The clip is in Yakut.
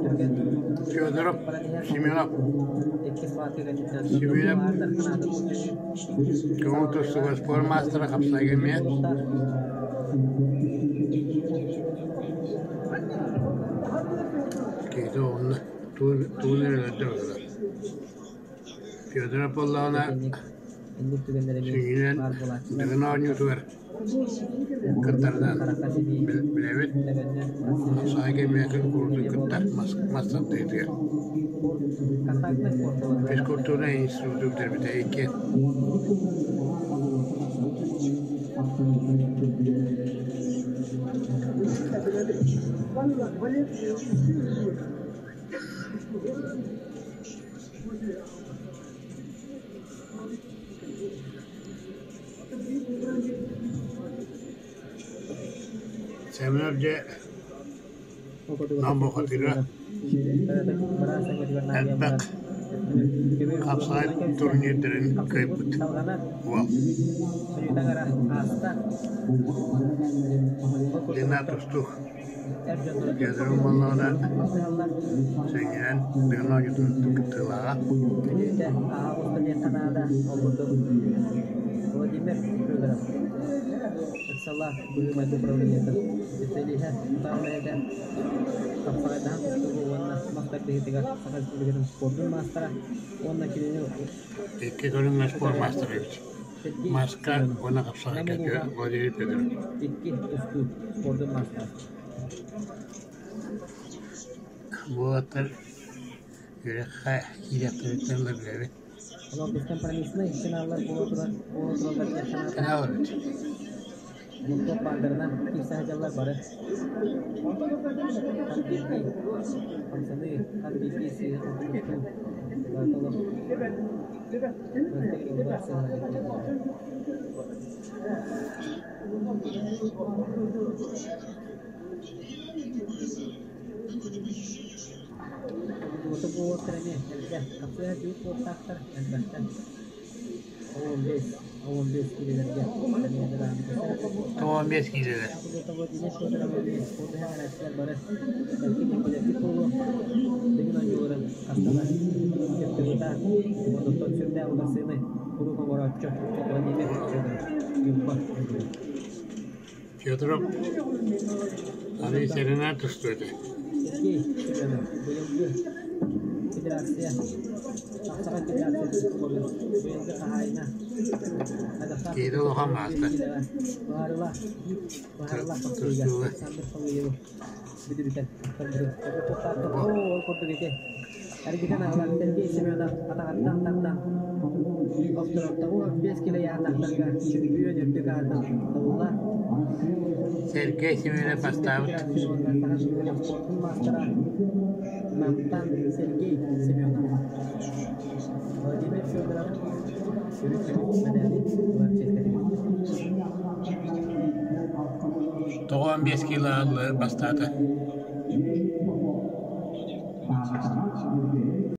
Түргэн Федоров, баран иһэр. Семенов. Иккис саатыы кэнниттэн Семенов баардар ханаатын бүтүнүү көҥүл тустууга салаллыылаах спорт маастара хапсаҕайга эмиэ буолуохтаах. Киһитэ оҕунна, тугун эрэ өлөрдө быһыылаах. Федоров буоллаҕына Итинник инник түгэннэр эмиэ сүнньүнэн баар буолааччылар. Дыгын оонньуутугар кыттарынан Харахха сибии билэбит. төбөннөн хапсыһыы Хапсаҕайга эмиэ куруутун эмиэ кыттар буолар. мас тардыытыгар. Спорт, контактнай спорт буолар Физкультурнай институту бүтэрбитэ иккиэн. Семенов дьэ Ол курдук Нам Сергей бухатыыра Семенов быраас өҥөтүгэр наадыйан элбэх баран көмүс хапсаҕай уурунан кэбистэ. турнирдарын Хапсыһыыбыт кыайбыт салҕанар. уол. Сүнньүтэ аҥара ааста. Ол курдук Лена оттон тустуук эр дьоннору Федоров буоллаҕына хапсыһаллар. сүнньүнэн Дыгын оонньуутун кыттыылааҕа. Бүлүүтэ ааҕа оҕуста диэххэ наада. Ол курдук Владимир Федоров ыксаллаах быһыы-майгы управлениетын специалиһэ, тутаах үлэһитэ, хапсаҕайдаһан тустууга уонна мас тардыһыытыгар Саха Республикатын спордун маастара уонна кинини Икки көрүҥҥэ спорт утары маастара эбит. Сергей Маска Семенов, уонна Нам хапсаҕайга улууһа Владимир Федоров. икки тустуу спордун маастара. Уолаттар үөрэххэ киириэхтэриттэн ыла билэбит. Онон бескомпромисснай финаллар буола турар буола тураллар диэн санаата. Финал эбит. Муттук баардарынан киирсэ сылдьаллар бары. Хас биирдии хамсаныы, хас биирдии сыыһа-халты тутуу барыта олох күрэхтэһии ылбат сыаналыыр дииллэрэ. Уоту буолуохтар эмиэ элбэх, хапсыһар дьүүл суохтаахтар элбэхтэр. 15, 15 киилэлэргэ эмиэ 15 киилэлэр. Бары Дыгын оонньууларын хастана кыттыбыта, онтон сүрдээх утарсыыны куруук оҥорооччу Владимир Федоров Ньурба Федоров аны сэрэнэ тустуо этэ. Сергей Семенов быйылгы федерация Хапсаҕай федерациятын кубогын быйылгы хаһаайына Киһитэ улахан маастар. Быһаарыылаах быһаарыылаах тахсыыга Тустууга. Александр Соловьевы бүдүрүтэн көрдөрү. Бу Ол курдук ити эргитэн аҕалан Сергей Семенов атаҕыттан тардан охтороттоҕу 5 кило ыйаһыннахтарга чөмпүйүөн үрдүк аатын ылла. Сергей Семенов бастаабыт. Спортун маастара Намтан Сергей Семенов. Владимир Федоров үрүт көмүс мэдээли ылар чиэстэнигэр. 95 кило бастаата.